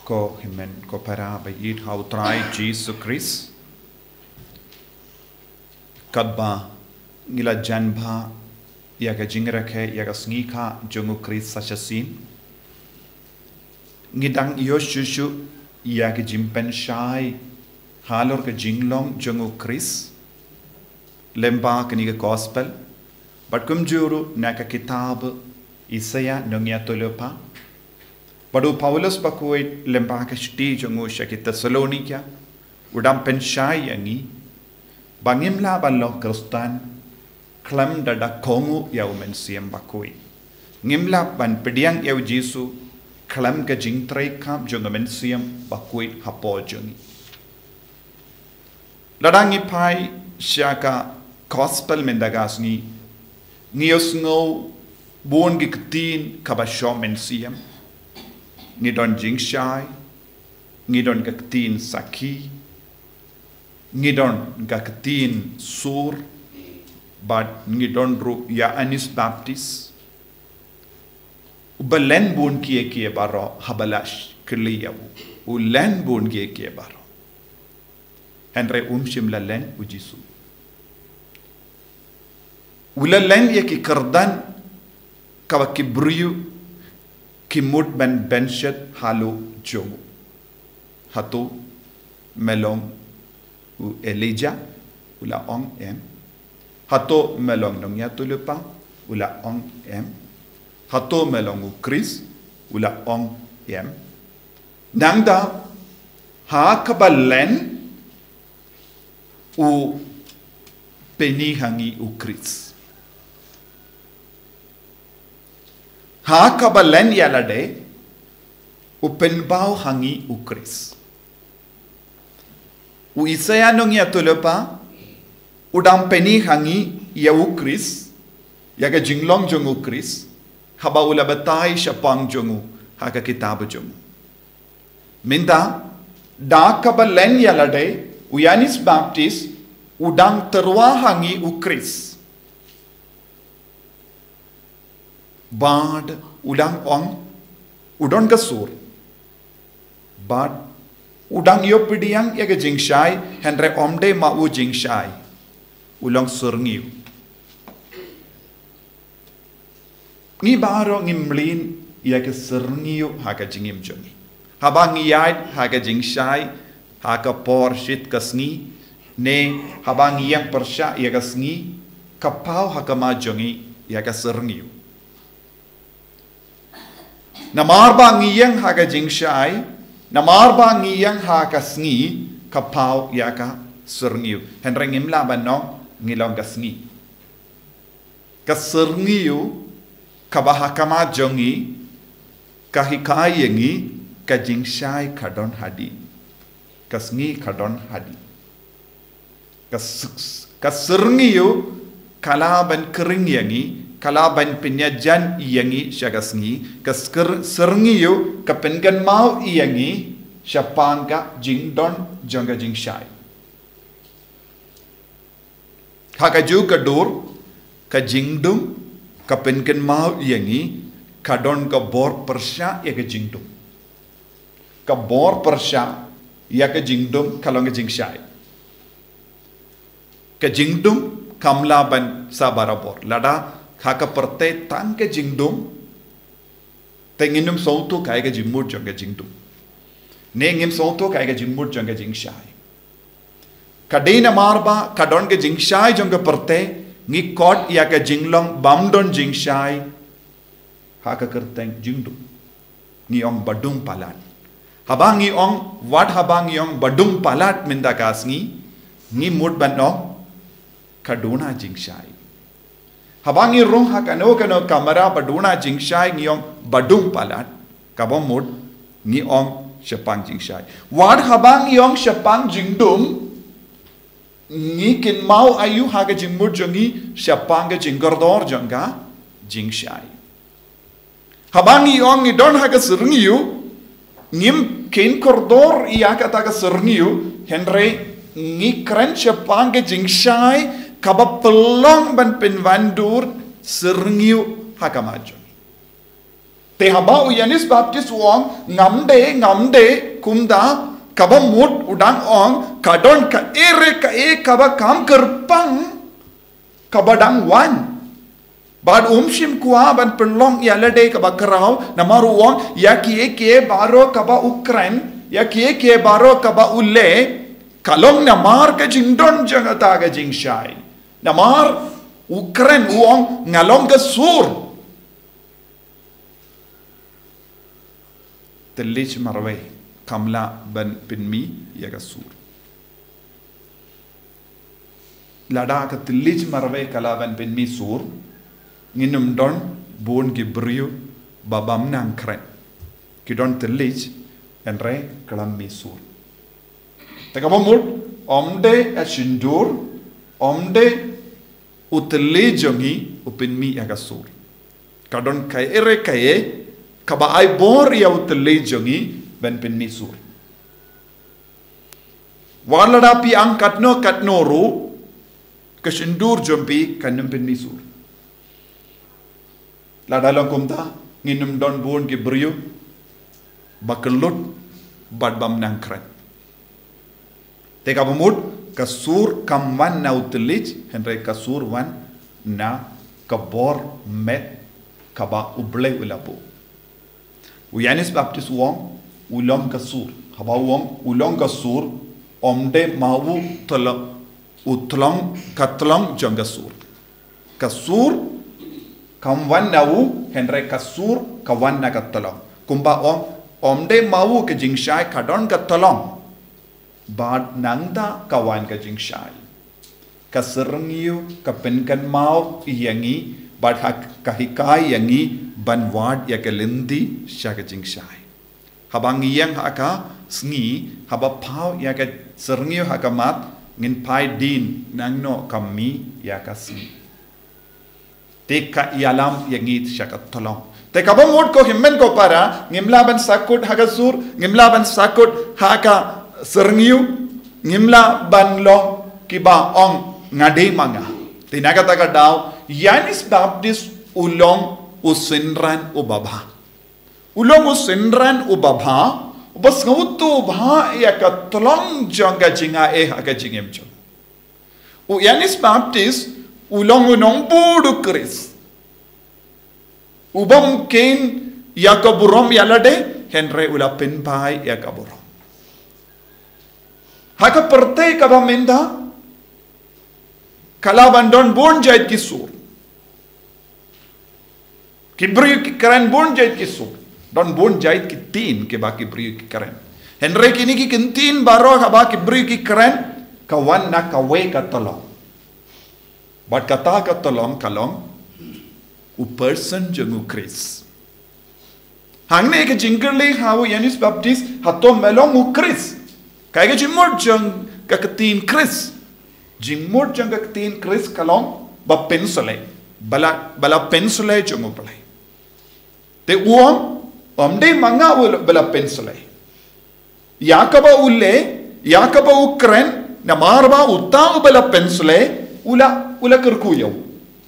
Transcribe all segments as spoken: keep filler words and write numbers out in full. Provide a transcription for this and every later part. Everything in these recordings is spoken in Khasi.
Ko hynmen ko para ba ïeit ha u Trai Jisu Khrist. Katba ngi la jan bha ïa ka jingrakhe ïa ka sngi kha jong u Khrist sa shisien, ngi dang ïoh shuh shuh ïa ka jingpynshai halor ka jinglong jong u Khrist lyngba kane ka gospel, bad kumjuh ruh na ka kitab Isaïah nongïathuhlypa. Bad u Paulus bakhuid lyngba ka shithi jong u sha ki Thessalonika u dang pynshai ïa ngi ba ngim lah ban long Khristan khlem da da kohnguh ïa u Mynsiem Bakhuid. Ngim lah ban pdiang ïa u Jisu khlem ka jingtrei khap jong u Mynsiem Bakhuid hapoh jong ngi. Lada ngi phai sha ka gospel mynta ka sngi, ngi ïohsngew bun ki ktien kaba shong mynsiem. Ngi don jingshai, ngi don ka ktien sakhi, ngi don ka ktien sur, bad ngi don ruh Ïoannis Baptist. Uba len bun kiei kiei baroh haba la kylli ïa u. U len bun kiei kiei baroh. Hynrei um shym la len u Jisu. U la len ïa ki kyrdan kaba ki briew ki mut ban pynshet halor jong u. Hato me long u Elijah? U la ong em. Hato me long nongïathuhlypa? U la ong em. Hato me long u Khrist? U la ong em. Nangta ha kaba len u pyni ha ngi u Khrist. Ha kaba len ïa lade u pynpaw ha ngi u Khrist. U Isaïah nongïathuhlypa u dang pyni ha ngi ïa u Khrist, ïa ka jinglong jong u Khrist, haba u la batai shaphang jong u ha ka kitab jong u. Mynta da kaba len ïa lade u Ïoannis Baptist u dang tyrwa ha ngi u Khrist. Bad u dang ong u don ka sur. Bad u dang ïoh pdiang ïa ka jingshai, hynrei ym dei ma u jingshai. U long syrngiew. Ngi baroh ngim mlien ïa ka syrngiew ha ka jingim jong ngi. Haba ngi ïaid ha ka jingshai ha ka por shit ka sngi, ne haba ngi ïeng pyrshah ïa ka sngi, ka paw ha khmat jong ngi ïa ka syrngiew. Namar ba ngi ïeng ha ka jingshai, namar ba ngi ïeng ha ka sngi, ka paw ïa ka syrngiew. Hynrei ngim lah ban ong ngi long ka sngi. Ka syrngiew kaba ha khmat jong ngi ka hikai ïa ngi ka jingshai ka don hadien, ka sngi ka don hadien. Ka s-, ka syrngiew ka lah ban khring ïa ngi, ka lah ban pynïajan ïa ngi sha ka sngi. Ka skr-, syrngiew ka pynkynmaw ïa ngi shaphang ka jingdon jong ka jingshai. Ha kajuh ka dur, ka jingdum ka pynkynmaw ïa ngi, ka don ka bor pyrshah ïa ka jingdum. Ka bor pyrshah ïa ka jingdum ka long ka jingshai. Ka jingdum kam lah ban sah barabor. Lada ha ka pyrthei tang ka jingdum, te ngin ym sngewthuh kaei ka jingmut jong ka jingdum, ne ngin ym sngewthuh kaei ka jingmut jong ka jingshai. Ka dei namar ba ka don ka jingshai jong ka pyrthei, ngi khot ïa ka jinglong bym don jingshai ha ka kyrteng jingdum. Ngi ong ba dum palat. Haba ngi ong, wat haba ngi ong ba dum palat mynta ka sngi, ngi mut ban ong ka duna jingshai. Haba ngi rung ha kano kano kamra ba duna jingshai ngi ong ba dum palat, kaba mut ngi ong shaphang jingshai. Wat haba ngi ong shaphang jingdum, ngi kynmaw aïu ha ka jingmut jong ngi shaphang ka jingkordor jong ka jingshai. Haba ngi ong ngi don ha ka syrngiew, ngim khein kordor ïa kata ka syrngiew, hynrei ngi kren shaphang ka jingshai kaba pynlong ban pynwandur syrngiew ha khmat jong ngi. Te haba u Ïoannis Baptist u ong, "Ngam dei, ngam dei," kumta, kaba mut u dang ong, ka don kaei re kaei kaba kam kyrpang, kaba dang wan. Bad um shym kwah ban pynlong ïa lade kaba khraw, namar u ong, ïa kiei kiei baroh kaba u kren, ïa kiei kiei baroh kaba u leh, ka long namar ka jingdon jong kata ka jingshai. Namar u kren u ong, "Nga long ka sur." Thylliej marwei kam lah ban pynmih ïa ka sur. Lada ka thylliej marwei ka lah ban pynmih sur, ngin ym don bun ki briew ba bym nang kren. Ki don thylliej, hynrei khlem mih sur. Te kaba mut, ym dei ka sindur, ym dei u thylliej jong ngi u pynmih ïa ka sur. Ka don kaei re kaei kaba ai bor ïa u thylliej jong ngi ban pynmih sur. Wat lada phi ang katno katno ruh, ka sindur jong phi kan ym pynmih sur. Lada long kumta, ngin ym don bun ki briew ba kyllut bad bym nang kren. Te kaba mut, ka sur kam wan na u thylliej, hynrei ka sur wan na ka bor met kaba U Blei u la buh. U Ïoannis Baptist u ong, u long ka sur. Haba u ong, u long ka sur, ym dei ma u tla-, u tlong, ka tlong jong ka sur. Ka sur kam wan na u, hynrei ka sur ka wan na ka tlong. Kumba ong, ym dei ma u ka jingshai, ka don ka tlong. Bad nangta ka wan ka jingshai. Ka syrngiew ka pynkynmaw ïa ngi, bad ha ka hikai ïa ngi ban wad ïa ka lynti sha ka jingshai. Haba ngi ïeng ha ka sngi, haba phaw ïa ka syrngiew ha ka mat, ngin phai dien nangno ka mih ïa ka sngi. Te ka ïalam ïa ngi sha ka tlong. Te kaba mut ko hynmen ko para, ngim lah ban sakut ha ka sur, ngim lah ban sakut ha ka syrngiew, ngim lah ban long kiba ong nga dei ma nga. Te na kata ka daw, Ïoannis Baptist u long u synran uba bha. U long u synran uba bha, uba sngewthuh bha ïa ka tlong jong ka jingaiei ha ka jingim jong u. U Ïoannis Baptist, u long u nongbud u Khrist. U bym kheiñ ïa ka burom ïa lade, hynrei u la pynphai ïa ka burom. Ha ka pyrthei kaba mynta, ka lah ban don bun jait ki sur. Ki briew ki kren bun jait ki sur. Don bun jait ki ktien kiba ki briew ki kren. Hynrei kine ki ktien baroh kaba ki briew ki kren, ka wan na kawei ka tlong. Bad kata ka tlong ka long u person jong u Khrist. Hangne ka jingkylli ha u Ïoannis Baptist, hato me long u Khrist? Kaei ka jingmut jong ka ktien Khrist? Jingmut jong ka ktien Khrist ka long ba pynshlei. Ba la, ba la pynshlei jong u Blei. Te u ong, ym dei ma nga u la, ba la pynshlei. Ïa kaba u leh, ïa kaba u kren, namar ba uta uba la pynshlei, u la, u la kyrkhu ïa u.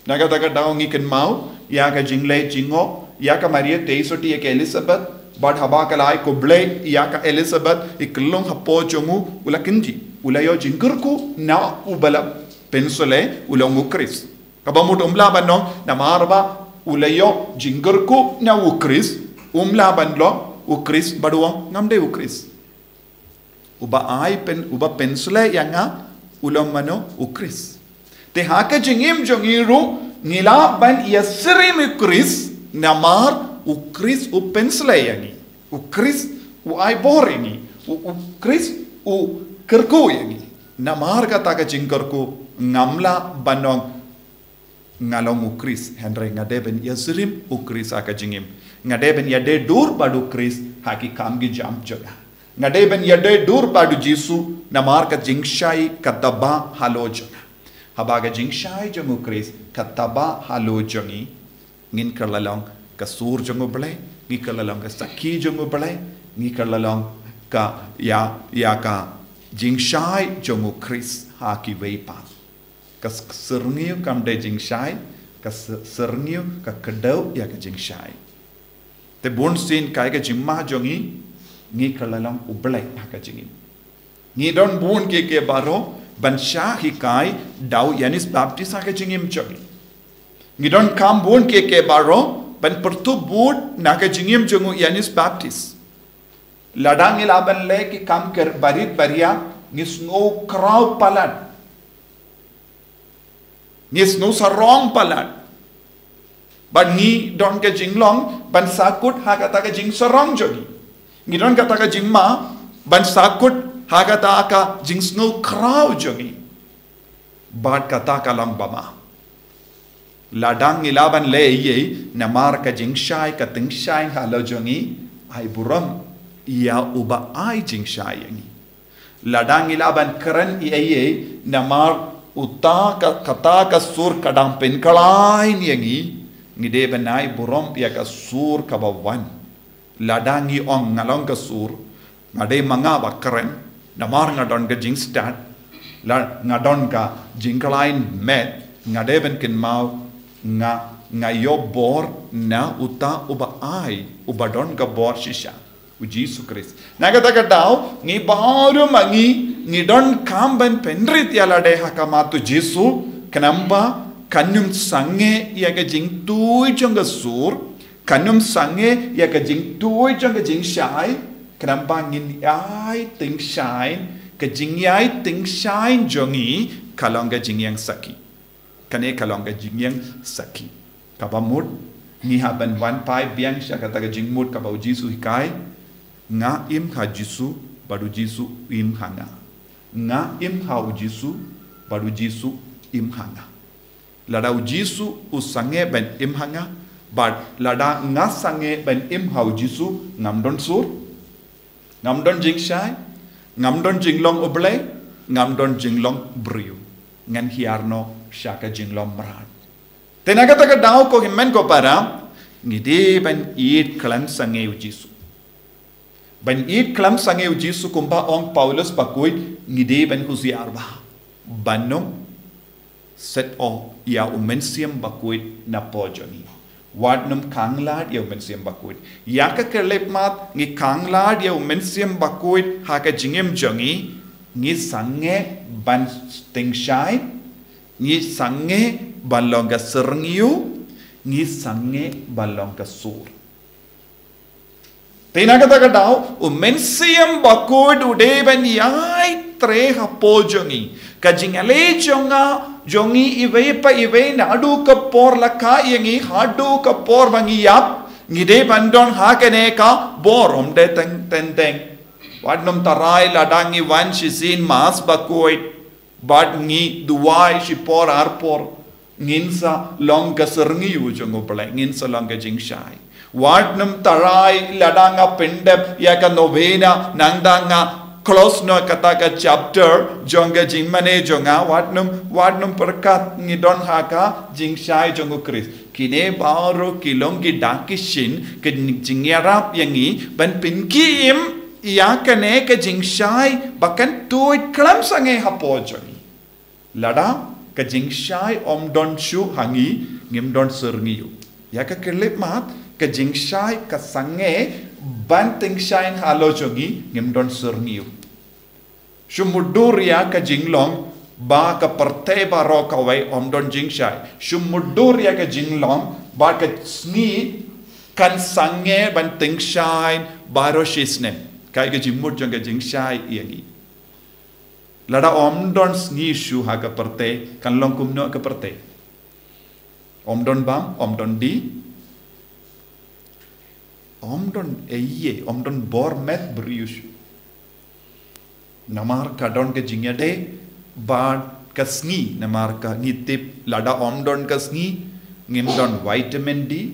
Na kata ka daw ngi kynmaw ïa ka jingleh jingngop ïa ka Maria, te i sotti ïa ka Elizabeth, bad haba ka la ai khublei ïa ka Elizabeth, i khyllung hapoh jong u, u la kynjih, u la ïoh jingkyrkhu na uba la pynshlei, u long u Khrist. Kaba mut um lah ban ong, namar ba u la ïoh jingkyrkhu na u Khrist, um lah ban long u Khrist bad u ong ngam dei u Khrist. Uba ai pyn, uba pynshlei ïa nga, u long mano? U Khrist. Te ha ka jingim jong ngi ruh, ngi lah ban ïasyriem u Khrist, namar u Khrist u pynshlei ïa ngi. U Khrist u ai bor ïa ngi. U, u Khrist u kyrkhu ïa ngi. Namar kata ka jingkyrkhu, ngam lah ban ong nga long u Khrist, hynrei nga dei ban ïasyriem u Khrist ha ka jingim. Nga dei ban ïadei dur bad u Khrist ha ki kam ki jam jong nga. Nga dei ban ïadei dur bad u Jisu, namar ka jingshai ka taba halor jong nga. Haba ka jingshai jong u Khrist ka taba halor jong ngi, ngin kylla long ka sur jong u Blei, ngi kylla long ka sakhi jong u Blei, ngi kylla long ka ïa, ïa ka jingshai jong u Khrist ha kiwei pat. Ka s-, syrngiew kam dei jingshai, ka s-, syrngiew ka kdew ïa ka jingshai. Te bun sien kaei ka jingma jong ngi, ngi kylla long u Blei ha ka jingim. Ngi don bun kiei kiei baroh ban shah hikai da u Ïoannis Baptist ha ka jingim jong ngi. Ngi don kam bun kiei kiei baroh ban pyrtup bud na ka jingim jong u Ïoannis Baptist. Lada ngi lah ban leh ki kam ker barit baria, ngi sngew khraw palat. Ngi sngew sarong palat. Bad ngi don ka jinglong ban sahkut ha kata ka jingsarong jong ngi. Ngi don kata ka jingma ban sahkut ha kata ka jingsngew khraw jong ngi. Bad kata ka long ba ma. Lada ngi lah ban leh eiei namar ka jingshai ka tyngshaiñ halor jong ngi, ai burom ïa uba ai jingshai ïa ngi. Lada ngi lah ban kren eiei namar uta ka, kata ka sur ka dang pynkylla ïa ngi, ngi dei ban ai burom ïa ka sur kaba wan. Lada ngi ong nga long ka sur, nga dei ma nga ba kren, namar nga don ka jingstad, la nga don ka jingkylla met, nga dei ban kynmaw nga, nga ïoh bor na uta uba ai, uba don ka bor shisha, u Jisu Khrist. Na kata ka daw, ngi baroh ma ngi, ngi don kam ban pynrit ïa lade ha khmat u Jisu, khnang ba kan ym sangeh ïa ka jingtui jong ka sur, kan ym sangeh ïa ka jingtui jong ka jingshai, khnang ba ngin ïai tyngshaiñ, ka jingïai tyngshaiñ jong ngi ka long ka jingïeng sakhi. Kane ka long ka jingïeng sakhi. Kaba mut, ngi hap ban wan phai biang sha kata ka jingmut kaba u Jisu hikai, nga im ha u Jisu, bad u Jisu im ha nga. Nga im ha u Jisu, bad u Jisu im ha nga. Lada u Jisu u sangeh ban im ha nga, bad lada nga sangeh ban im ha u Jisu, ngam don sur, ngam don jingshai, ngam don jinglong u Blei, ngam don jinglong briew. Ngan hiar noh sha ka jinglong mrad. Te na kata ka daw ko hynmen ko para, ngi dei ban ïeit khlem sangeh u Jisu. Ban ïeit khlem sangeh u Jisu kumba ong Paulus bakhuid, ngi dei ban husiar bha ban ym set noh ïa u Mynsiem Bakhuid na pdeng jong ngi. Wat nym khang lad ïa u Mynsiem Bakhuid. Ïa ka khyllipmat ngi khang lad ïa u Mynsiem Bakhuid ha ka jingim jong ngi, ngi sangeh ban tyngshaiñ, ngi sangeh ban long ka syrngiew, ngi sangeh ban long ka sur. Te na kata ka daw, u Mynsiem Bakhuid u dei ban ïai trei hapoh jong ngi. Ka jingïaleh jong nga, jong ngi iwei pa iwei naduh ka por la kha ïa ngi haduh ka por ba ngi ïap, ngi dei ban don ha kane ka bor, ym dei teng teng teng. Wat nym tharai lada ngi wan shisien Mass Bakhuid, bad ngi duwai shi por ar por, ngin sa long ka syrngiew jong u Blei, ngin sa long ka jingshai. Wat nym tharai lada nga pyndep ïa ka novena, nangta nga close noh kata ka chapter jong ka jingmane jong nga, wat nym, wat nym pyrkhat ngi don ha ka jingshai jong u Khrist. Kine baroh ki long ki dak ki shin ka jingïarap ïa ngi ban pynkhie im ïa kane ka jingshai ba kan tuid khlem sangeh hapoh jong ngi. Lada ka jingshai ym don shuh ha ngi, ngim don syrngiew. Ïa ka khyllipmat, ka jingshai ka sangeh ban tyngshaiñ halor jong ngi, ngim don syrngiew. Shu mutdur ïa ka jinglong ba ka pyrthei baroh kawei ym don jingshai. Shu mutdur ïa ka jinglong ba ka sngi kan sangeh ban tyngshaiñ baroh shisnem. Kaei ka jingmut jong ka jingshai ïa ngi. Lada ym don sngi shuh ha ka pyrthei, kan long kumno ka pyrthei? Ym don bam, ym don dih, ym don eiei, ym don bor met briew shuh. Namar ka don ka jingïadei bad ka sngi, namar ka ngi tip lada ym don ka sngi, ngim don vitamin D.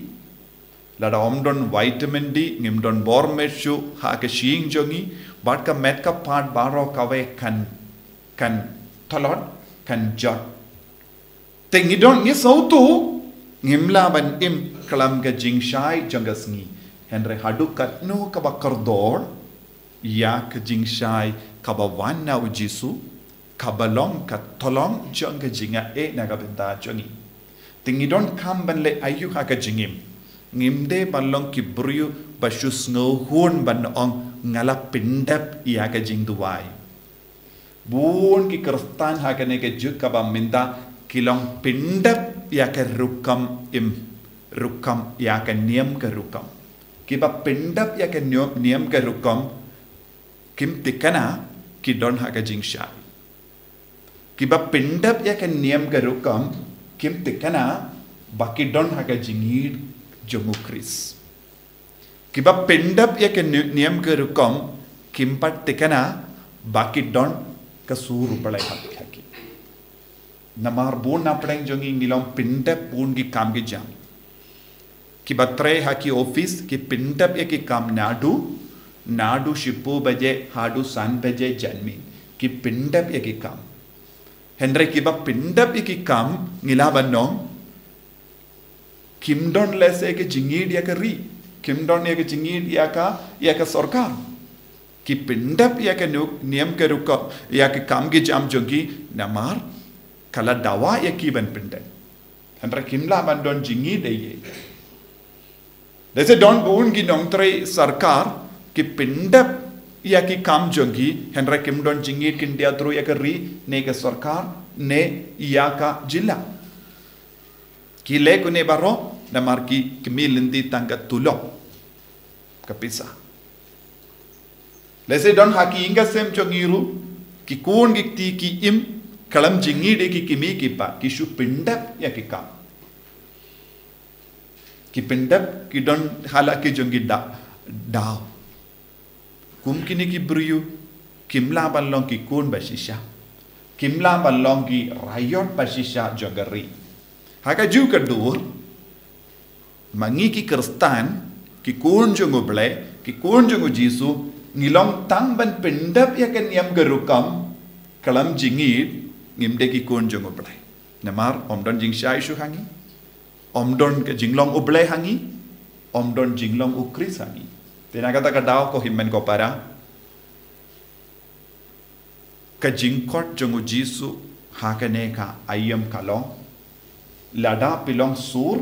Lada ym don vitamin D, ngim don bor met shuh ha ka shyieng jong ngi, bad ka met ka phad baroh kawei kan, kan tlot, kan jot. Te ngi don, ngi sngewthuh, ngim lah ban im khlem ka jingshai jong ka sngi. Hynrei haduh katno kaba kordor ïa ka jingshai kaba wan na u Jisu, kaba long ka tyllong jong ka jingïaid na ka bynta jong ngi. Te ngi donkam ban leh aïu ha ka jingim? Ngim dei ban long ki briew ba shu sngewhun ban ong nga la pyndep ïa ka jingduwai. Bun ki Khristan ha kane ka juk kaba mynta ki long pyndep ïa ka rukom im rukom, ïa ka niam ka rukom. Kiba pyndep ïa ka niam, niam ka rukom kim thikna ki don ha ka jingshai. Kiba pyndep ïa ka niam ka rukom kim thikna ba ki don ha ka jingïeit jong u Khrist. Kiba pyndep ïa ka ni-, niam ka rukom kim pat thikna ba ki don ka sur u Blei ha ki. Namar bun na pdeng jong ngi ngi long pyndep bun ki kam ki jam. Kiba trei ha ki office ki pyndep ïa ki kam naduh, naduh shiphew baje haduh san baje janmiet. Ki pyndep ïa ki kam. Hynrei kiba pyndep ïa ki kam ngi lah ban ong kim don lehse ka jingïeit ïa ka ri, kim don ïa ka jingïeit ïa ka, ïa ka sorkar. Ki pyndep ïa ka nuk, niam ka rukom, ïa ka kam ki jam jong ki, namar ka la dawa ïa ki ban pyndep. Hynrei kim lah ban don jingïeit ei ei. Lehse don bun ki nongtrei sorkar ki pyndep ïa ki kam jong ki, hynrei kim don jingïeit khyndiat ruh ïa ka ri, ne ka sorkar, ne ïa ka jylla. Ki leh kine baroh namar ki kmie lynti tang ka tulop, ka pisa. Lehse don ha ki ïing ka sem jong ngi ruh ki khun ki kti ki im, khlem jingïeit ïa ki kmie ki kpa, ki shu pyndep ïa ki kam. Ki pyndep, ki don ha la ki jong ki da-, daw. Kum kine ki briew kim lah ban long ki khun ba shisha, kim lah ban long ki raiot ba shisha jong ka ri. Ha kajuh ka dur ma ngi ki Khristan, ki khun jong u Blei, ki khun jong u Jisu, ngi long tang ban pyndep ïa ka niam ka rukom, khlem jingïeit, ngim dei ki khun jong u Blei. Namar ym don jingshai shuh ha ngi, ym don ka jinglong u Blei ha ngi, ym don jinglong u Khrist ha ngi. Te na kata ka daw ko hynmen ko para, ka jingkhot jong u Jisu ha kane ka aïom ka long, lada phi long sur,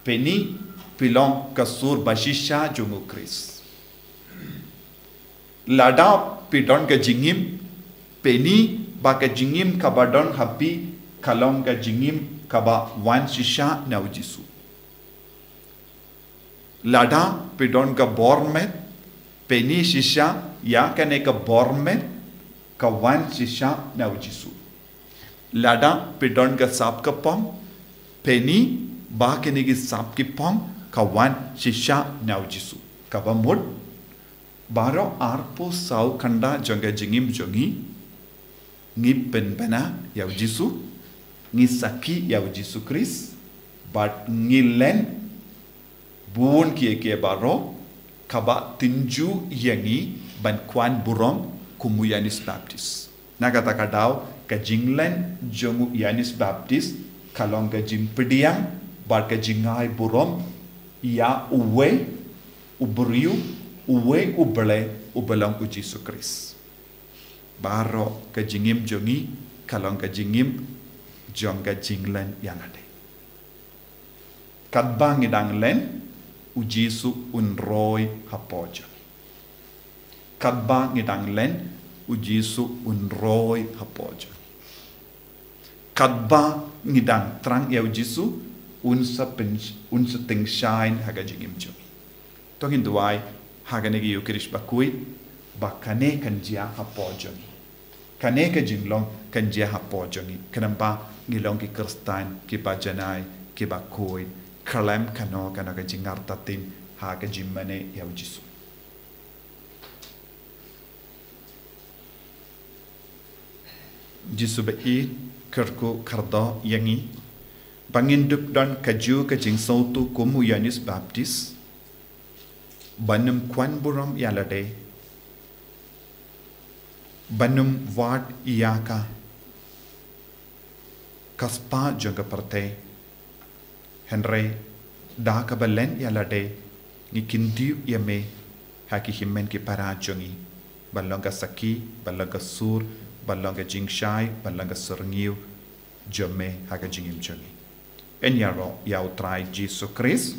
phin ïohi phi long ka sur ba shisha jong u Khrist. Lada phi don ka jingim, phin ïohi ba ka jingim kaba don ha phi ka long ka jingim kaba wan shisha na u Jisu. Lada phi don ka bor met, phin ïohi shisha ïa kane ka bor met ka wan shisha na u Jisu. Lada phi don ka sap ka pom, phin ïohi ba kine ki sap ki pom ka wan shisha na u Jisu. Kaba mut, baroh arphew saw kynda jong ka jingim jong ngi, ngi pynbna ïa u Jisu, ngi sakhi ïa u Jisu Khrist, bad ngi len bun kiei kiei baroh kaba tynjuh ïa ngi ban kwan burom kum u Ïoannis Baptist. Na kata ka daw, ka jinglen jong u Ïoannis Baptist ka long ka jingpdiang bad ka jingai burom ïa uwei u briew, uwei u Blei, uba long u Jisu Khrist. Baroh ka jingim jong ngi ka long ka jingim jong ka jinglen ïa lade. Katba ngi dang len, u Jisu un roi hapoh jong ngi. Katba ngi dang len, u Jisu un roi hapoh jong ngi. Katba ngi dang thrang ïa u Jisu, un sa pyn-, un sa tyngshaiñ ha ka jingim jong ngi. To ngin duwai ha kane ka Ïukharist bakhuid ba kane kan jia hapoh jong ngi. Kane ka jinglong kan jia hapoh jong ngi. Khnang ba ngi long ki Khristan kiba janai, kiba khuid, khlem kano kano ka jingartatien ha ka jingmane ïa u Jisu. Jisu ba ïeit, kyrkhu kyrdoh ïa ngi ba ngin dup don kajuh ka jingsngewthuh kum u Ïoannis Baptist, ban ym kwan burom ïa lade, ban ym wad ïa ka, ka spah jong ka pyrthei. Hynrei da kaba len ïa lade, ngi kyntiew ïa me ha ki hynmen ki para jong ngi, ban long ka sakhi, ban long ka sur, ban long ka jingshai, ban long ka syrngiew jong me ha ka jingim jong ngi. Yn ïaroh ïa U Trai Jisu Khrist.